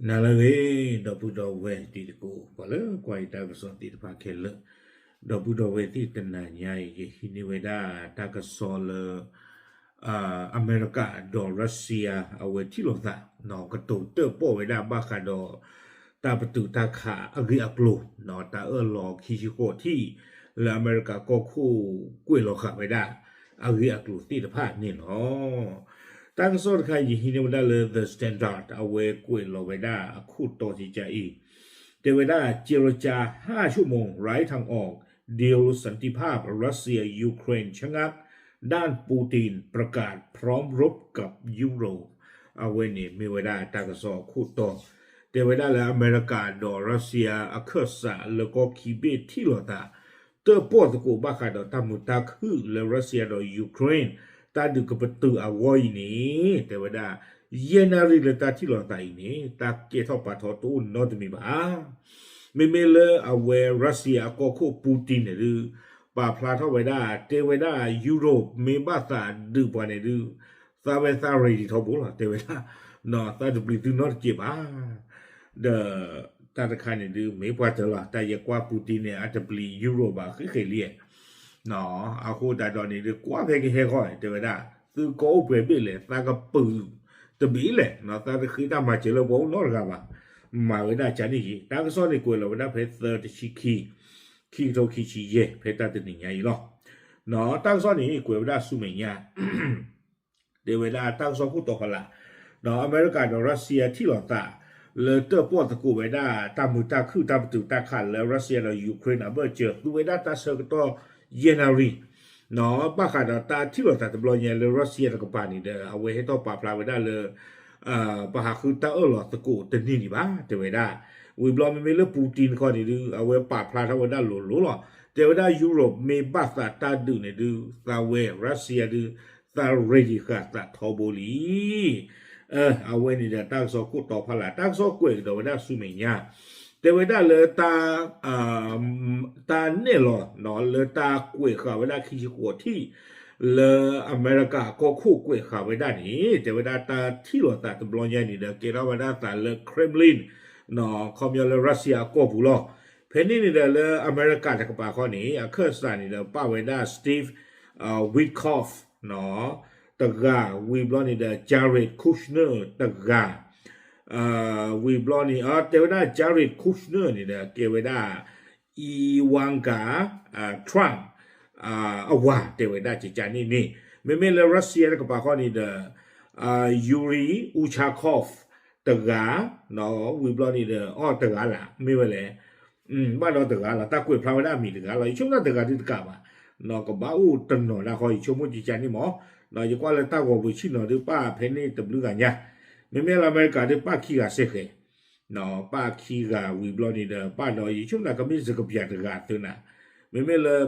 နၤလၢအဂ့ၤ ဒီပုၢ်ဒီဝဲၢ်တံၤသကိး ပှၤလၢကွၢ်ယတၢ်ကစီၣ်သ့ၣ်တဖၣ်ခဲလၢာ်, ဒီပုၢ်ဒီဝဲၢ်သ့ၣ်တနၤညါအံၤ ယဟံးန့ၢ်ဝဲဒၣ်တၢ်ကစီၣ်လၢ အမဲရကၤဒီးရၢစံယါ အဝဲထံၣ်လိာ်သး ကတိၤတၢၣ်ပီၣ်ဝဲဒၣ်ဘၣ်ဃးဒီး တၢ်ပတုာ်တၢ်ခးအဂ့ၢ်အကျိၤ တၢ်အၢၣ်လီၤခံဆံဃိးထံၣ် လၢအမဲရကၤကီၢ်ခိၣ်ကွဲးလီၤဃာ်ဝဲဒၣ် အဂ့ၢ်အကျိၤသ့ၣ်တဖၣ်န့ၣ်လီၤ. တၢ်ကစီၣ်တခါ ယဟံးန့ၢ်ဝဲဒၣ်လၢ The Standard အဝဲကွဲးလီၤဝဲဒၣ်အခိၣ်တီကကါအံၤ တဲဝဲဒၣ် เจรจาห้าชั่วโมงไร้ทางออก ดีลสันติภาพ รัสเซีย ยูเครน ชะงัก ด้านปูติน ประกาศพร้อมรบกับยุโรป အဝဲန့ၣ်မ့ၢ်ဝဲဒၣ်တၢ်ကစီၣ်အခိၣ်တီ တဲဝဲဒၣ်လၢအမဲရကၤဒီးရၢစံယါအခၢၣ်စးလၢကီၢ်ခံဘ့ၣ်ထံၣ်လိာ်သး တၢၣ်ပီၣ်သကိးဘၣ်ဃးဒီးတၢ်မုာ်တၢ်ခုၣ်လၢရၢစံယါဒီးယူၤခရ့ၣ် တၢ်ဒုးကပတုာ်အဂီၢ်အံၤန့ၣ် တဲဝဲဒၣ် ယဲၢ်နၣ်ရံၣ်လၢတၢ်ထံၣ်လိာ်သးအံၤန့ၣ် တၢ်ကဲထီၣ်ပာ်ထီၣ်တအိၣ်နီတမံၤဘၣ်. မ့မ့ၢ်လၢအဝဲရၢစံယါအကီၢ်ခိၣ်ပူတံန့ၣ်ဒုး ပာ်ဖျါထီၣ်ဝဲဒၣ် တဲဝဲဒၣ် Europe မ့ၢ်ဘၣ်သးဒုးပှၤန့ၣ်ဒုး သးဝဲသး ready ထီဘိလီၤ တဲဝဲဒၣ် သးတပျံၤသုနီတစဲးဘၣ် ဒီးတၢ်တခါန့ၣ်ဒုး မ့ၢ်ပှၤတၢၢ်လီၤ တၢ်ယဲၢ်ကွၢ်ပူတံန့ၣ် အတပျံၤ Europe ဘၣ်ဃ့ဃ့လံ အဃိသတးဒီးန့ၣ်ဒုး ကွၢ်ဖဲကဟဲဃီ တဲဝဲဒၣ် သုကီၢ်အိၣ်ပှဲၤဘ့ၣ်လဲၣ် သးကပုာ်တဘ့ၣ်လဲၣ် သးတဃ့တၢ်မၤစၢၤလၢပှၤအိၣ်နီတဂၤဘၣ် မၤဝဲဒၣ်ကန့ၣ်က့ၤ တၢ်ကစီၣ်န့ၣ်ကွဲးလီၤဝဲဒၣ်ဖဲသၢတဆံခံ ခံကထိခံဆံယဲၢ် ဖဲတၢ်တနံၤညါအံၤလီၤ. တၢ်ကစီၣ်န့ၣ်ကွဲးဝဲဒၣ်ဆူမဲာ်ညါ တဲဝဲဒၣ်တၢ်ကစီၣ်ခိၣ်တီဖီလာ် အမဲရကၤဒီးရၢစံယါထံၣ်လိာ်သး လၢတၢၣ်ပီၣ်သကိးဝဲဒၣ် တၢ်မုာ်တၢ်ခုၣ်တၢ်ပတုာ်တၢ်ခးလၢရၢစံယါဒီးယူၤခရ့ၣ်န့ၣ် အဘၢၣ်စၢၤ သူဝဲဒၣ်တၢ်ဆၢကတီၢ်ယဲၢ်နၣ်ရံၣ် ဘၣ်ဃးဒီးတၢ်ထံၣ်လိာ်သးတဘျီညါလၢရၢစံယါတကပၤန့ၣ်ဒီး အဝဲဟဲထီၣ်ပာ်ဖျါဝဲဒၣ်လၢ ပဟးဃုတၢ်အၢၣ်လီၤသကိးတန့ၢ်ဒံးဘၣ် တဲဝဲဒၣ် ဝံၤဘျီမ့မ့ၢ်လၢပူတံတခီန့ၣ်ဒုး အဝဲပာ်ဖျါထီၣ်ဝဲဒၣ်လိၤလိၤလီၤ တဲဝဲဒၣ် Europe မ့ၢ်ဘၣ်သးတၢ်ဒုးန့ၣ်ဒုး သးဝဲရၢစံယါဒုး သး ready ဃာ်သးထီဘိလံ အဝဲန့ၣ်ဒီးတၢ်ကစီၣ်ခိၣ်တီဖီလာ် တၢ်ကစီၣ်ကွဲးကဒီးဝဲဒၣ်ဆူမဲာ်ညါ တဲဝဲဒၣ်လၢ တၢ်နဲၣ်လီၤ လၢတၢ်ကွဲးဃာ်ဝဲဒၣ်ခံဆံဃိးထံၣ် လၢအမဲရကၤကီၢ်ခိၣ်ကွဲးဃာ်ဝဲဒၣ်န့ၣ် တဲဝဲဒၣ်တၢ်ထံၣ်လိာ်သးတဘျီညါန့ၣ်ဒီး ကဲထီၣ်ဝဲဒၣ်သးလၢ Kremlin ခီပညီလၢရၢစံယါအကီၢ်ပူၤလီၤ. ဖဲန့ၣ်န့ၣ်ဒီးလၢအမဲရကၤတကပၤဃီန့ၣ် အခၢၣ်စးန့ၣ်ဒီးပာ်ဝဲဒၣ် Steve Witkoff တဂၤ ဝံၤဘျီန့ၣ်ဒီး Jared Kushner တဂၤ ဝံၤဘျီန့ၣ် တဲဝဲဒၣ် Jared Kushner န့ၣ်ဒီး ကဲဝဲဒၣ် Ivanka Trump အဝၤ တဲဝဲဒၣ်ကကန့ၣ်န့ၣ် မ့မ့ၢ်လၢရၢစံယါတကပၤဃီန့ၣ်ဒီး Yuri Ushakov တဂၤ ဝံၤဘျီန့ၣ်ဒီး အီၣ်တဂၤလၢ မ့ၢ်ဝဲလဲၣ် ဘၣ်ဒီးတဂၤလီၤ တၢ်ကွဲးဖျါဝဲဒၣ်အမံၤတဂၤလီၤ ယဆိကမိၣ်တဂၤဒုးတကးဘၣ် ကဘၣ်အိၣ်တနီၤဒၣ်ဃီ ယဆိကမိၣ်ကကန့ၣ်မး ယကွၢ်လၢတၢ်ဂီၤပူၤဆ့ၣ်နီၤဒုးပာ်ဖဲန့ၣ်တဘျုးဂၤညါ မ့မ့ၢ်လၢအမဲရကၤဒုးပာ်ခံဂၤစ့ၢ်ကီး ပာ်ခံဂၤဝံၤဘျီန့ၣ်ဒီး ဘၣ်ဒီး ယဆိကမိၣ်ကမ့ၢ်စကပျၢ်တဂၤသုနၤ မ့မ့ၢ်လၢ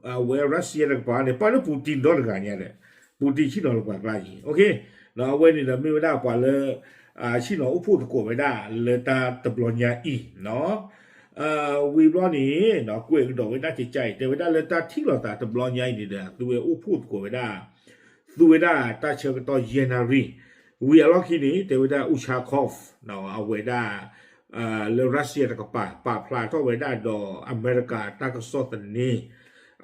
အဝဲရၢစံယါတကပၤန့ၣ် ပာ်လၢပူတံဒီတဂၤညါဒီး ပူတံဆ့ၣ်နီၤလၢပှၤကျါယံၤ အဝဲန့ၣ်ဒီးမ့ၢ်ဝဲဒၣ်ပှၤလၢ ဆ့ၣ်နီၤအိၣ်ဖှိၣ်သကိးဝဲဒၣ်လၢတၢ်တဘျီညါအံၤ ဝံၤဘျီန့ၣ် ကွဲးကဒီးဝဲဒၣ်ကကအံၤ တဲဝဲဒၣ်လၢတၢ်ထံၣ်လိာ်သးတဘျီညါအံၤန့ၣ်ဒီး သုဝဲအိၣ်ဖှိၣ်သကိးဝဲဒၣ် သူဝဲဒၣ်တၢ်ဆၢကတီၢ်ယဲၢ်နၣ်ရံၣ် ဝံၤအလီၢ်ခံန့ၣ် တဲဝဲဒၣ် Ushakov အဝဲဒၣ် လၢရၢစံယါတကပၤ ပာ်ဖျါထီၣ်ဝဲဒၣ်ဒီးအမဲရကၤတၢ်ကစီၣ်သန့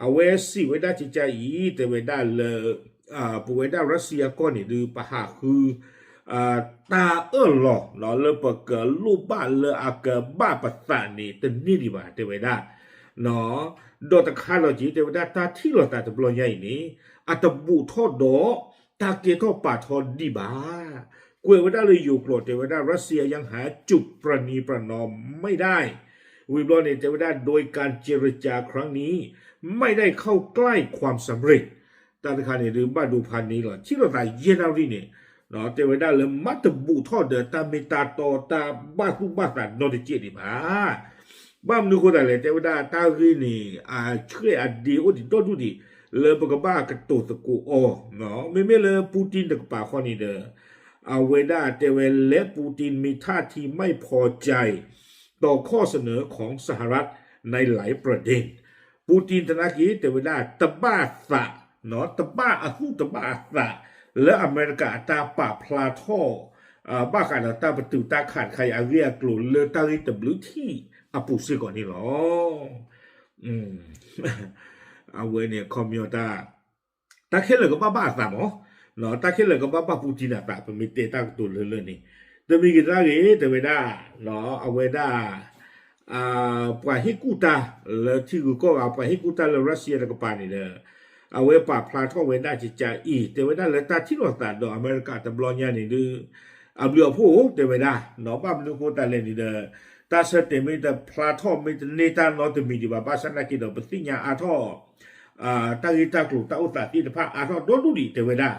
အဝဲစံးဝဲဒၣ်ကကအံၤ တဲဝဲဒၣ်လၢ ပဝဲဒၣ်ရၢစံယါကီၢ်န့ၣ်ဒုး ပဟးဃု တၢ်အၢၣ်လီၤ လၢပကလိၣ်ဘၣ်လၢအကဘၣ်ပသးန့ၣ် တန့ၢ်ဒံးဘၣ် တဲဝဲဒၣ် ဒီးတခါလီၤက့ၤ တဲဝဲဒၣ်တၢ်ထံၣ်လိာ်သးတဘျီညါအံၤန့ၣ် အတဘူးထီၣ်ဒီး တၢ်ကဲထီၣ်ပာ်ထီၣ်ဒံးဘၣ် ကွဲးဝဲဒၣ်လၢယိၤကျိာ် တဲဝဲဒၣ် รัสเซียยังหาจุดประนีประนอมไม่ได้ ဝံၤဘျီန့ၣ် တဲဝဲဒၣ် โดยการเจรจาครั้งนี้ไม่ได้เข้าใกล้ความสำเร็จ တၢ်တခါန့ၣ်ဒုး ဘၣ်ဒိဖးန့ၣ်လီၤ ထံၣ်လိာ်သးယဲၢ်နၣ်ရံၣ်န့ၣ် တဲဝဲဒၣ်လၢမ့ၢ်တဘူးထီၣ်ဒီးတၢ်မ့ၢ်တၢ်တီ တၢ်ဘၣ်သူၣ်ဘၣ်သးနီတစဲးဒံးဘၣ် ဘၣ်မနုၤဃိသတးလဲၣ် တဲဝဲဒၣ်တၢ်ဂ့ၢ်န့ၣ် အဆှဲးအဒ့အိၣ်ဒံးဒီဒူၣ်ဒံး လၢပကဘၣ်ကတိၤသကိးအီၤ မ့မ့ၢ်လၢပူတံတကပၤဃီန့ၣ်ဒီး အဝဲဒၣ်တဲဝဲ และปูตินมีท่าทีไม่พอใจต่อข้อเสนอของสหรัฐในหลายประเด็น ပူတံသနာ်က့ တဲဝဲဒၣ် တဘၣ်သး တဘၣ်အသူၣ်တဘၣ်အသး လၢအမဲရကၤအတၢ်ပာ်ဖျါထီၣ် ဘၣ်ဃးဒီးတၢ်ပတုာ်တၢ်ခးတခါအံၤ အဂ့ၢ်အကျိၤလၢတၢ်ဂ့ၢ်တဘျုးထံၣ်အပူၤစ့ၢ်ကီးန့ၣ်လီၤ. အဝဲန့ၣ်အခီပညီတၢ် တၢ်ခဲလၢာ်ကဘၣ်ဘၣ်အသးမး, တၢ်ခဲလၢာ်ကဘၣ်ဘၣ်ပူတံအသး ပမ့ၢ်တဲတၢ်ကတိၤလၢလၢ်န့ၣ်, တမံၤဂ့ၤတၢ်ဂ့ၤ တဲဝဲဒၣ်, အဝဲဒၣ် ပှၤဟ့ၣ်ကူၣ်တၢ်လၢထံဂုၤကီၢ်ဂၤ ပှၤဟ့ၣ်ကူၣ်တၢ်လၢ Russia တကပၤန့ၣ်ဒီး အဝဲပာ်ဖျါထီၣ်ဝဲဒၣ်ကကးအံၤ တဲဝဲဒၣ်လၢတၢ်ထံၣ်လိာ်သးဒီးအမဲရကၤတဘျီညါန့ၣ်ဒုး အဘျုးအဖှိၣ် တဲဝဲဒၣ်, ဘၣ်မနုၤအဃိသတးလဲၣ်န့ၣ်ဒီး တၢ်ဆၢတဲာ်မ့ၢ်တဖျါထီၣ် မ့ၢ်တန့ၢ်တၢ်နီတမံၤဒံးဘၣ် ဘၣ်ဆၣ်သနာ်က့ဒီး ပသ့ၣ်ညါအါထီၣ် တၢ်ဂ့ၢ်တၢ်ကျိၤတၢ်အိၣ်သးသ့ၣ်တဖၣ်အါထီၣ်ဒီဒူၣ်ဒံး တဲဝဲဒၣ်.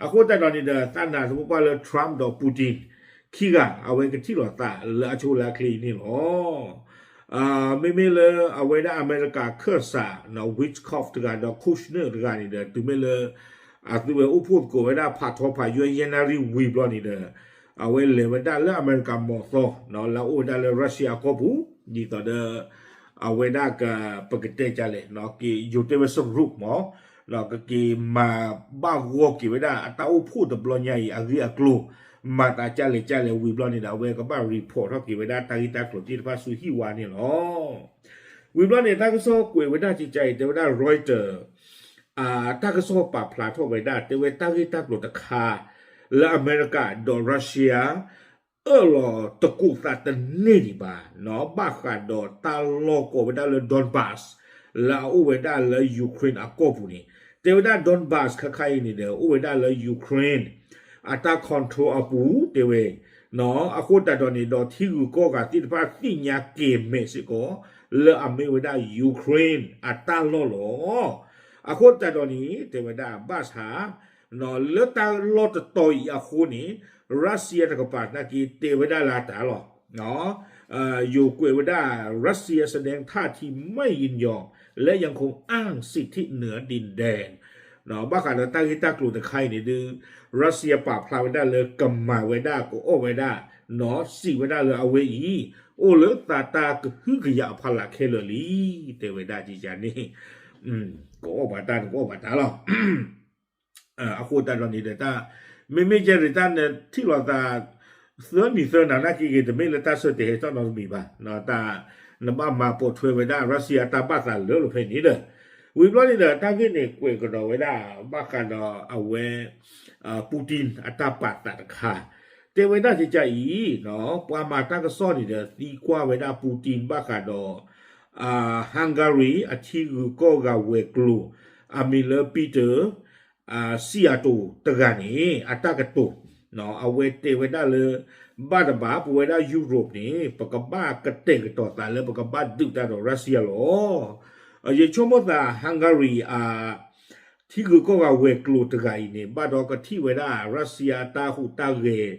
အဃိသတးဒီးန့ၣ်ဒီး သးနာ်သပှၢ်ပှၢ်လၢ Trump ဒီး Putin ခံဂၤ အဝဲကထံၣ်လိာ်သးလၢအဆိလၢအချ့အံၤန့ၣ်လီၤ. မ့မ့ၢ်လၢအဝဲဒၣ်အမဲရကၤခၢၣ်စး Witkoff တဂၤဒီး Kushner တဂၤန့ၣ်ဒီး တုၤမ့ၢ်လၢ အသုဝဲအိၣ်ဖှိၣ်သကိးဝဲဒၣ်ဖးထီဖးယွဲ ယဲၢ်နၣ်ရံၣ်ဝံၤဘျီန့ၣ်ဒီး အဝဲလဲၤဝဲဒၣ်လၢအမဲရကၤမီၢ်သီ လၢအအိၣ်ဝဲဒၣ်လၢ Russia အကီၢ်ပူၤ ဒ်သိးဒီး အဝဲဒၣ်က ပကတဲကလဲၣ် က့ၤယိၤတဲဝဲ စရူးမး ကက့ၤမၤဘၣ်ဂီၢ်က့ၤဝဲဒၣ်အတၢ်အိၣ်ဖှိၣ်တဘျီညါအံၤ အဂ့ၢ်အကျိၤ မၤသးကလဲၣ်ကလဲၣ်ဝံၤဘျီန့ၣ်ဒီး အဝဲကဘၣ် report ထီၣ်က့ၤဝဲဒၣ်တၢ်ဂ့ၢ်တၢ်ကျိၤသ့ၣ်တဖၣ်ဆူဟံၣ်ဝါန့ၣ်လီၤ. ဝံၤဘျီန့ၣ် တၢ်ကစီၣ်ကွဲးဝဲဒၣ်ကကးအံၤ တဲဝဲဒၣ် Reuters တၢ်ကစီၣ်ပာ်ဖျါထီၣ်ဝဲဒၣ် တဲဝဲတၢ်ဂ့ၢ်တၢ်ကျိၤတခါ လၢအမဲရကၤဒီး Russia အၢၣ်လီၤတကိးသးတန့ၢ်ဒံးဘၣ် ဘၣ်ဃးဒီးတၢ်လီၢ်ကိးဝဲဒၣ်လၢ Donbas လၢအအိၣ်ဝဲဒၣ်လၢ Ukraine အကီၢ်ပူၤန့ၣ် တဲဝဲဒၣ် Donbas ခါခါအံၤန့ၣ်ဒီး အိၣ်ဝဲဒၣ်လၢ Ukraine အတၢ် control အပူၤ တဲဝဲ အဃိသတးဒီးန့ၣ်ဒီး ထံဂုၤကီၢ်ဂၤသ့ၣ်တဖၣ်သ့ၣ်ညါက့ၤမဲာ်စ့ၢ်ကီး လၢအမ့ၢ်ဝဲဒၣ် Ukraine အတၢ်လီၢ်လီၤ. အဃိသတးဒီးန့ၣ် တဲဝဲဒၣ်ဘၣ်ဆၣ် လၢတၢ်လီၢ်တတီၤအံၤအဃိန့ၣ် Russia တကပၤသနာ်က့ တဲဝဲဒၣ်လၢအတၢ်လီၢ် ယိၤကွဲးဝဲဒၣ် Russia แสดงท่าทีไม่ยินยอม และยังคงอ้างสิทธิเหนือดินแดน ဘၣ်ဃးဒီးတၢ်ဂ့ၢ်တၢ်ကျိၤတခါအံၤန့ၣ်ဒုး Russia ပာ်ဖျါဝဲဒၣ်လၢကမၤဝဲဒၣ် ကအီၣ်ဝဲဒၣ် စံးဝဲဒၣ်လၢအဝဲအံၤ အိၣ်လၢသးတၢ်ကဟုကယာ်အဖီလာ်ခဲလၢာ်လံ တဲဝဲဒၣ်ကကးန့ၣ် ကအီၣ်ဘၣ်တၢ်န့ၣ် ကအီၣ်ဘၣ်တၢ်လီၤ. အဃိသတးဒီးန့ၣ်ဒီးတၢ် မ့မ့ၢ်ကဲရ့ၣ်တၢ်န့ၣ် ထံၣ်လိာ်သး သၢနံၤသၢနၤနာ်က့ဂ့ၤ တမ့ၢ်လၢတၢ်ဆၢတဲာ်ဟဲထီၣ်နီတမံၤဘၣ် တၢ် နဘၣ်မၤပိာ်ထွဲဝဲဒၣ် Russia အတၢ်ဘၣ်သးလၢလီၤဖဲန့ၣ်ဒီး ဝံၤဘျီန့ၣ်ဒီး တၢ်ဂ့ၢ်န့ၣ် ကွဲးကဒီးဝဲဒၣ် ဘၣ်ဃးဒီးအဝဲ Putin အတၢ်ပာ်သးတခါ တဲဝဲဒၣ်ကကးအံၤ ပှၤမၤတၢ်ကစီၣ်န့ၣ်ဒီး သံကွၢ်ဝဲဒၣ် Putin ဘၣ်ဃးဒီး Hungary အထံဂုၤကီၢ်ဂၤဝဲၤကျိၤ အမံၤလၢ Peter စံၣ်အတိၤတဂၤန့ၣ် အတၢ်ကတိၤ အဝဲတဲဝဲဒၣ်လၢ ဘၣ်တဘၣ် ပဝဲဒၣ် Europe န့ၣ် ပကဘၣ်ကတဲာ်ကတီၤသးလၢပကဘၣ်ဒုးတၢ်ဒီး Russia လီၤ. ယဆိကမိၣ်သး Hungary အ ထံဂုၤကီၢ်ဂၤဝဲၤကျိၤတဂၤအံၤန့ၣ် ဘၣ်ဒီးကထံၣ်ဝဲဒၣ် Russia အတၢ်ဟူးတၢ်ဂဲၤ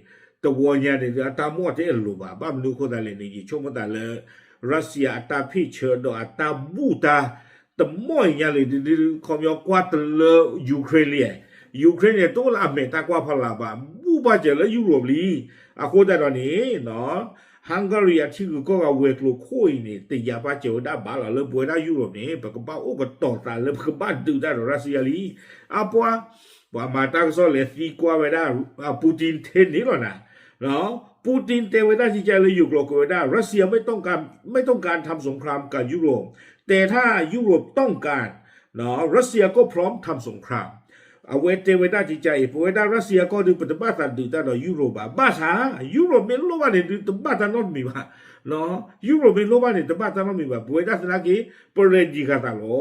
တဝီညါန့ၣ် အတၢ်မိၣ်တအဲၣ်လိၤဘၣ်. ဘၣ်မနုၤအဃိသတးလဲၣ်န့ၣ် ယဆိကမိၣ်သးလၢ Russia အတၢ်ဖ့ၣ်ဆၢဒီးအတၢ်ဘူၣ်တၢ် တမိၢ်အံၤညါလံ ဒ်ခီပညီကွၢ်တလၢ Ukraine လံ. Ukraine န့ၣ် တအိၣ်လၢအမဲာ်တၢ်ကွၢ်ဖီလာ်ဘၣ်, ဘူၣ်ဘၣ်စၢၤလၢ Europe လံ. အဃိသတးဒီးန့ၣ် Hungary အထံဂုၤကီၢ်ဂၤဝဲၤကျိၤခိၣ်အံၤန့ၣ် တယာ်ဘၣ်စၢၤဝဲဒၣ်ဘၣ်လီၤ လၢပဝဲဒၣ် Europe န့ၣ် ပကဘၣ်အိၣ်ကတီၤသးလၢပကဘၣ်ဒုးတၢ်ဒီး Russia လံ. အပှၤ ပှၤမၤတၢ်ကစီၣ်လဲၤသံကွၢ်ဝဲဒၣ် Putin ထဲန့ၣ်လီၤနၤ. Putin တဲဝဲဒၣ်ကကးလၢ ယိၤကျိၤကွဲးဝဲဒၣ် Russia ไม่ต้องการทำสงครามกับยุโรป แต่ถ้ายุโรปต้องการ Russia ก็พร้อมทำสงคราม အဝဲတဲဝဲဒၣ်ကကးအံၤ ပဝဲဒၣ် Russia ကီၢ်ဒုး ပတဘၣ်သးဒုးတၢ်ဒီး Europe ဘၣ်. ဘၣ်ဆၣ် Europe မ့ၢ်လိၣ်ဘၣ်န့ၣ်ဒုး တဘၣ်တၢ်နီတမံၤဘၣ်. Europe မ့ၢ်လိၣ်ဘၣ်န့ၣ် တဘၣ်တၢ်နီတမံၤဘၣ်. ပဝဲဒၣ်သနာ်က့ ပ ready ဃာ်သးလီၤ.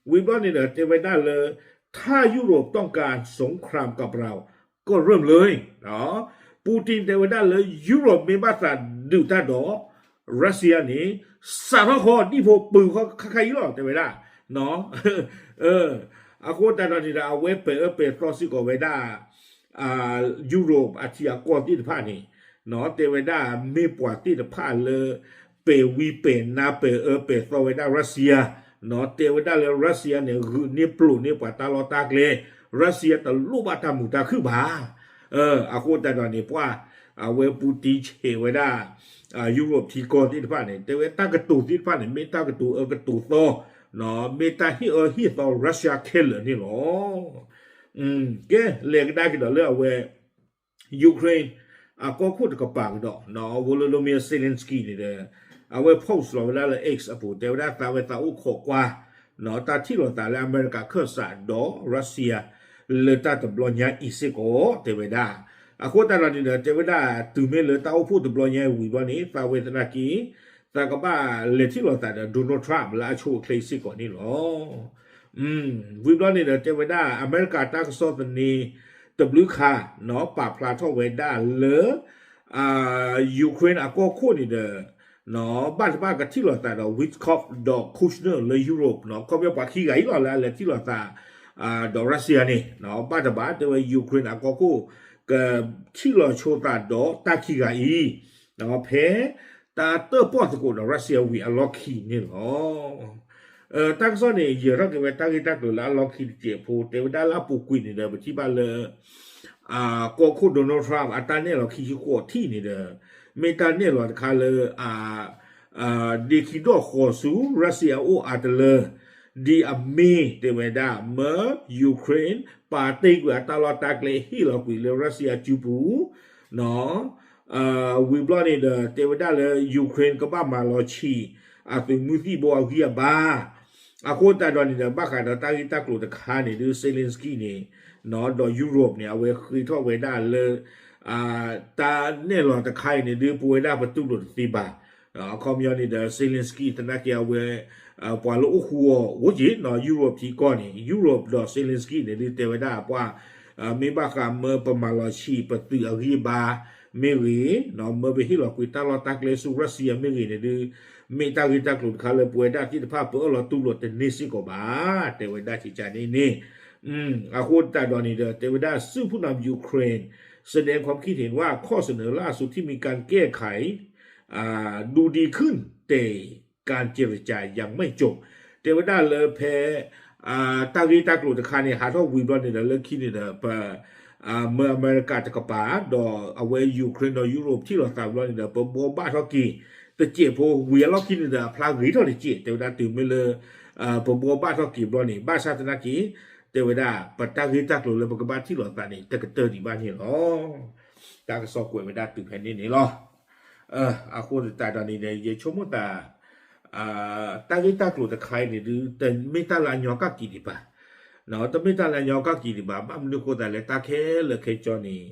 ဝံၤဘျီန့ၣ်ဒီး တဲဝဲဒၣ်လၢ ถ้ายุโรปต้องการสงครามกับเรา ก็เริ่มเลย Putin တဲဝဲဒၣ်လၢ Europe မ့ၢ်ဘၣ်သးဒုးတၢ်ဒီး Russia န့ၣ် စးထီၣ်ဃီ ဒံၣ်ဖိပုၢ်ဃီခါခါအံၤလီၤ တဲဝဲဒၣ်. အဃိသတးဒီးန့ၣ်ဒီး အဝဲပဲာ်အၢပဲာ်သီစ့ၢ်ကီးဝဲဒၣ် Europe အထံအကီၢ်သ့ၣ်တဖၣ်န့ၣ် တဲဝဲဒၣ်မ့ၢ်ပှၤသ့ၣ်တဖၣ်လၢ ပဲာ်ဝံပဲာ်နါပဲာ်အၢပဲာ်သီဝဲဒၣ် Russia တဲဝဲဒၣ်လၢ Russia န့ၣ် ဂုာ်န့ၢ်ပျိာ်န့ၢ်ပှၤတၢ်လီၢ်တၢ်ကျဲ Russia တလိၣ်ဘၣ်တၢ်မုာ်တၢ်ခုၣ်ဘၣ်. အဃိသတးဒီးန့ၣ် ပှၤ အဝဲ Putin ဆဲးဝဲဒၣ် Europe ထံကီၢ်သ့ၣ်တဖၣ်န့ၣ် တဲဝဲတၢ်ကတိၤသ့ၣ်တဖၣ်န့ၣ် မ့ၢ်တၢ်ကတိၤအၢကတိၤသီ မ့ၢ်တၢ်ဟ့ၣ်အၢဟ့ၣ်သီ Russia ခဲလၢာ်န့ၣ်လီၤ. ကဲ လဲၤကဒါက့ၤဒီးလၢအဝဲ Ukraine အကီၢ်ခိၣ်တကပၤကဒီး Volodymyr Zelensky န့ၣ်ဒီး အဝဲ post လီၤဝဲဒၣ်လၢ X အပူၤ တဲဝဲဒၣ်သးဝဲသးအိၣ်ခိးကွၢ် တၢ်ထံၣ်လိာ်သးလၢအမဲရကၤခၢၣ်စးဒီး Russia လၢတၢ်တဘျီညါအံၤစ့ၢ်ကီး တဲဝဲဒၣ်. အဃိသတးဒီးန့ၣ်ဒီး တဲဝဲဒၣ်တုၤမ့ၢ်လၢတၢ်အိၣ်ဖှိၣ်တဘျီညါအံၤဝံၤဘျီန့ၣ် သးဝဲသနာ်က့ သးကဘၣ်လဲၤထံၣ်လိာ်သးဒီး Donald Trump လၢအဆိအချ့စ့ၢ်ကီးန့ၣ်လီၤ. ဝံၤဘျီန့ၣ်ဒီး တဲဝဲဒၣ် အမဲရကၤတၢ်ကစီၣ်သန့ တဘျုးခါ ပာ်ဖျါထီၣ်ဝဲဒၣ်လၢ Ukraine အကီၢ်ခိၣ်န့ၣ်ဒီး ဘၣ်တဘၣ်ကထံၣ်လိာ်သးဒီး Witkoff ဒီး Kushner လၢ Europe ခီပညီပှၤခံဂၤအံၤလီၤ လၢအလဲၤထံၣ်လိာ်သး ဒီး Russia န့ၣ် ဘၣ်တဘၣ်တဲဝဲ Ukraine အကီၢ်ခိၣ် ကထံၣ်လိာ်ဆိသးဒီးတၢ်ခံဂၤအံၤ ဖဲ တၢ်တၢၣ်ပီၣ်သကိးဒီး Russia ဝံၤအလီၢ်ခံန့ၣ်လီၤ. တၢ်ကစီၣ်န့ၣ် ယၢၤထီၣ်က့ၤဝဲတၢ်ဂ့ၢ်တၢ်ကျိၤလၢအလီၢ်ခံတစဲးဖိ တဲဝဲဒၣ်လၢအပူၤကွံာ်န့ၣ်ဒီး ပထံၣ်ဘၣ်လၢ ကီၢ်ခိၣ် Donald Trump အတၢ်နဲၣ်လီၤခံဆံဃိးထံၣ်န့ၣ်ဒီး မ့ၢ်တၢ်နဲၣ်လီၤတခါလၢ ဒ့ခံဒီၣ်ဃီၤဆူ Russia အအိၣ်အါတလၢ ဒ်အမ့ၢ်တဲဝဲဒၣ် မၢ Ukraine ပာ်တ့ၢ်ကွံာ်အတၢ်လီၢ်တၢ်ကျဲဟ့ၣ်လီၤကွံာ်လၢ Russia စုပူၤ ဝံၤဘျီန့ၣ်ဒီး တဲဝဲဒၣ်လၢ Ukraine ကဘၣ်မၤလီၤဆံး အသုးမုၢ်သံၣ်ဘိအဂံၢ်အဘါ အဃိသတးဒီးန့ၣ်ဒီး ဘၣ်ဃးဒီးတၢ်ဂ့ၢ်တၢ်ကျိၤတခါန့ၣ်ဒုး Zelensky န့ၣ် ဒီး Europe န့ၣ် အဝဲဃ့ထီၣ်ဝဲဒၣ်လၢ တၢ်နဲၣ်လီၤတခါအံၤန့ၣ်ဒုး ပဝဲဒၣ်ပတူၢ်လိာ်တသ့ဘၣ်. အခီပညီန့ၣ်ဒီး Zelensky သနာ်က့အဝဲ ပှၤလၢအိၣ်ဃူအီၤ အိၣ်က့ၤ Europe ထံကီၢ်န့ၣ် Europe ဒီး Zelensky န့ၣ်ဒုး တဲဝဲဒၣ်ပှၤ မ့ၢ်ဘၣ်ဃးမၢပမၤလီၤဆံးပသုးအဂံၢ်အဘါမ့ၢ်ဂ့ၤ, မၢပဟ့ၣ်လီၤကွံာ်တၢ်လီၢ်တၢ်ကျဲဆူ Russia မ့ၢ်ဂ့ၤန့ၣ်ဒုး မ့ၢ်တၢ်ဂ့ၢ်တၢ်ကျိၤတခါလၢပဝဲဒၣ်သ့ၣ်တဖၣ်ပအၢၣ်လီၤတူၢ်လိာ်တန့ၢ်စ့ၢ်ကီးဘၣ် တဲဝဲဒၣ်ကကန့ၣ်န့ၣ် အဃိသတးဒီးန့ၣ်ဒီး တဲဝဲဒၣ် စစ်ဖူနမ် Ukraine แสดงความคิดเห็นว่าข้อเสนอล่าสุดที่มีการแก้ไข ดูดีขึ้น แต่การเจรจายังไม่จบ တဲဝဲဒၣ်လၢဖဲ တၢ်ဂ့ၢ်တၢ်ကျိၤတခါန့ၣ် ဟးထီၣ်ဝံၤဘျီန့ၣ်ဒီး လၢခံန့ၣ်ဒီး ပ မၢအမဲရကၤတကပၤ ဒီးအဝဲ Ukraine ဒီး Europe ထံၣ်လိာ်သးဘျီန့ၣ်ဒီး ပဘှီဘၣ်ထီၣ်က့ၤ တစဲးဖိဝံၤအလီၢ်ခံန့ၣ်ဒီး အဖျါဂ့ၤထီၣ်တစဲး တဲဝဲဒၣ်တုၤမ့ၢ်လၢ ပဘှီဘၣ်ထီၣ်က့ၤဘျီန့ၣ် ဘၣ်ဆၣ်သနာ်က့ တဲဝဲဒၣ် ပတၢ်ဂ့ၢ်တၢ်ကျိၤလၢပကဘၣ်ထံၣ်လိာ်သးန့ၣ် တကတၢၢ်ဒံးဘၣ်န့ၣ်လီၤ. တၢ်ကစီၣ်ကွဲးဝဲဒၣ်တုၤဖဲန့ၣ်န့ၣ်လီၤ. အဃိသတးဒီးန့ၣ်ဒီး ယဆိကမိၣ်သး တၢ်ဂ့ၢ်တၢ်ကျိၤတခါအံၤန့ၣ်ဒုး တမ့ၢ်တၢ်လၢအညီကက့ၤဒံးဘၣ်, တမ့ၢ်တၢ်လၢအညီကက့ၤဒံးဘၣ်, ဘၣ်မနုၤအဃိသတးလဲၣ် တၢ်ခဲလၢာ်ခဲဆ့န့ၣ်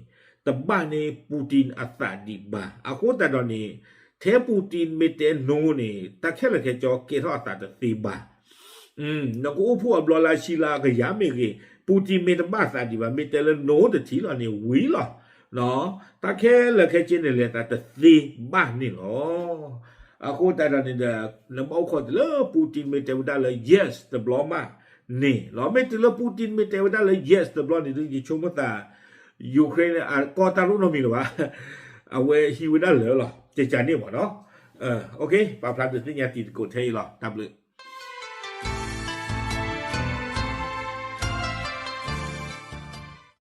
တဘၣ်န့ၢ် Putin အသးဒံးဘၣ်. အဃိသတးဒီးန့ၣ် ထဲ Putin မ့ၢ်တဲ no န့ၣ် တၢ်ခဲလၢာ်ခဲဆ့ကဲထီၣ်အသးတသ့ဘၣ်. နကအိၣ်ဖှိၣ်အဘျီလၢအဆံလၢအကယၤမ့ၢ်ဂ့ၤ, Putin မ့ၢ်တဘၣ်သးဒံးဘၣ်, မ့ၢ်တဲလၢ no တထံၣ်လီၤန့ၣ် ဝံၤလီၤ. တၢ်ခဲလၢာ်ခဲဆ့န့ၣ် လဲၤသးတသ့ဘၣ်န့ၣ်လီၤ. အဃိသတးဒီးန့ၣ်ဒီး နဘၣ်အိၣ်ခိးတုၤလၢ Putin မ့ၢ်တဲဝဲဒၣ်လၢ yes တဘျီမးန့ၣ်လီၤ. မ့ၢ်တုၤလၢ Putin မ့ၢ်တဲဝဲဒၣ်လၢ yes တဘျီန့ၣ်ဒုး ယဆိကမိၣ်သး Ukraine န့ၣ် အကီၢ်တၢ်တအိၣ်နီတမံၤလၢၤဘၣ်. အဝဲဟံးဝဲဒၣ်လၢာ်လီၤ, ကကန့ၣ်မ့ၢ်နီၤ. ပာ်ဖျါဒုးသ့ၣ်ညါတံၤသကိးထဲအံၤလီၤ. တၢ်ဘျုး